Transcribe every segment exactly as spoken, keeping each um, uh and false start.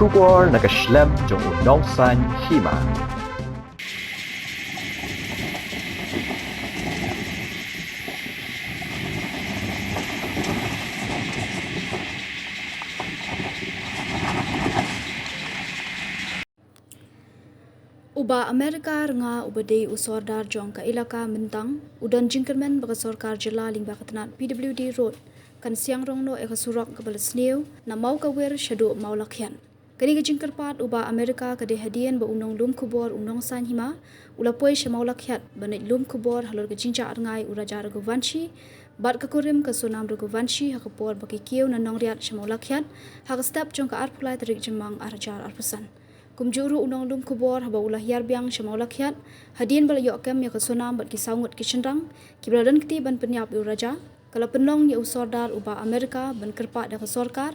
Khubor na ka shlem jong u nongsan hima. U Bah America Rnga uba dei u sordar jong ka ilaka Myntang, u don jingkyrmen ba ka sorkar jylla lyngba ka tnat P W D Road kan siang rong noh ïa ka surok kaba la sniew na Mawkawir shaduh Mawlakhiat. Kane ka jingkyrpad u Bah America ka dei hadien ba u nonglum khubor u nongsan hima u la poi sha Mawlakhiat ban leit lum khubor halor ka jingjia rngai u Raja Raghuvanshi bad ka kurim ka Sonam Raghuvanshi ha ka por ba ki kiew na Nongriat sha Mawlakhiat ha ka step jong ka arphew lai tarik Jymmang ar hajar arphew san. Kumjuh ruh u nonglum khubor haba u la hiar biang sha Mawlakhiat hadien ba la ïoh kem ïa ka Sonam bad ki saw ngut ki shynrang kiba la don kti ban pynïap ïa u Raja, ka la pynlong ïa u sordar u Bah America ban kyrpad ïa ka sorkar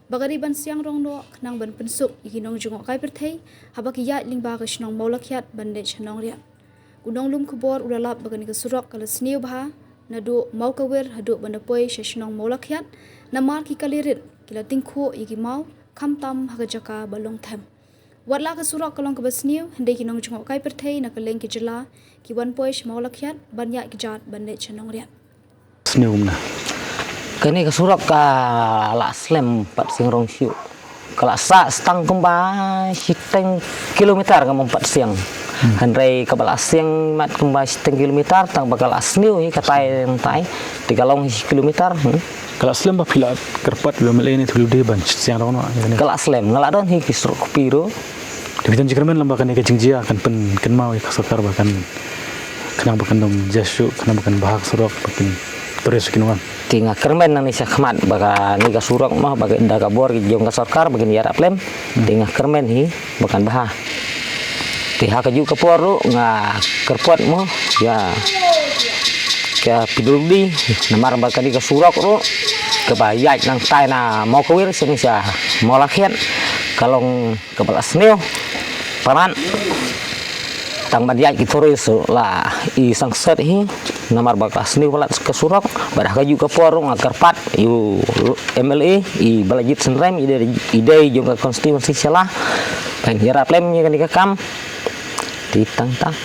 ba ka dei ban siang rong noh khnang ban pynsuk ïa ki nongjngohkai pyrthei haba ki ïaid lyngba ka shnong Mawlakhiat ban leit sha Nongriat. U nonglum khubor u la lap ba kane ka surok ka la sniew bha naduh Mawkawir haduh ban da poi sha shnong Mawlakhiat, namar ki kali rit ki la tyngkhuh ïa ki maw khamtam ha ka jaka ba long them. Wat la ka surok ka long kaba sniew, hynrei ki nongjngohkai pyrthei na kylleng ki jylla ki wan poi sha Mawlakhiat ban ïaid kjat ban leit sha Nongriat. Sniew kumne. Kane ka surok ka la slem pat siang rong shuh. Ka la sah tang kumba shiteng kilometer ka mom pat siang. Hynrei kaba la siang mat kumba shiteng kilometer tang ba ka la sniew hi ka tai tai. Te ka long hi shi kilometer. Hmm. Ka la slem ba phi la kyrpad ïa u M L A ne thulu de ban siang rong noh ïa kane. Ka la slem, nga la don hi ki surok kpi ruh. Te phi don jingkyrmen lem ba kane ka jingjia kan pynkynmaw ïa ka sorkar ba kan khnang ba kan ym jia shuh, khnang ba kan bha ka surok, ba kin tourist kin wan. Te nga kyrmen nangne shakhmat ba kane ka surok mo, ba ka da ka bor ki jong ka sorkar ba kin ïarap lem. Te nga kyrmen hi ba kan bha. Te ha kajuh ka por ruh nga kyrpad mo ïa ka P W D namar ba kane ka surok ruh kaba ïaid nangtai na Mawkawir sha Mawlakhiat ka long kaba la sniew palat. Tang ban ïaid ki tourist la i sangset hi namar ba ka la sniew palat ka surok. Bad ha kajuh ka por ruh nga kyrpad ïa u M L A i Balajied Synrem i dei, i dei jong ka constituency Shella ban ïarap lem ïa kane ka kam. Te tang tang.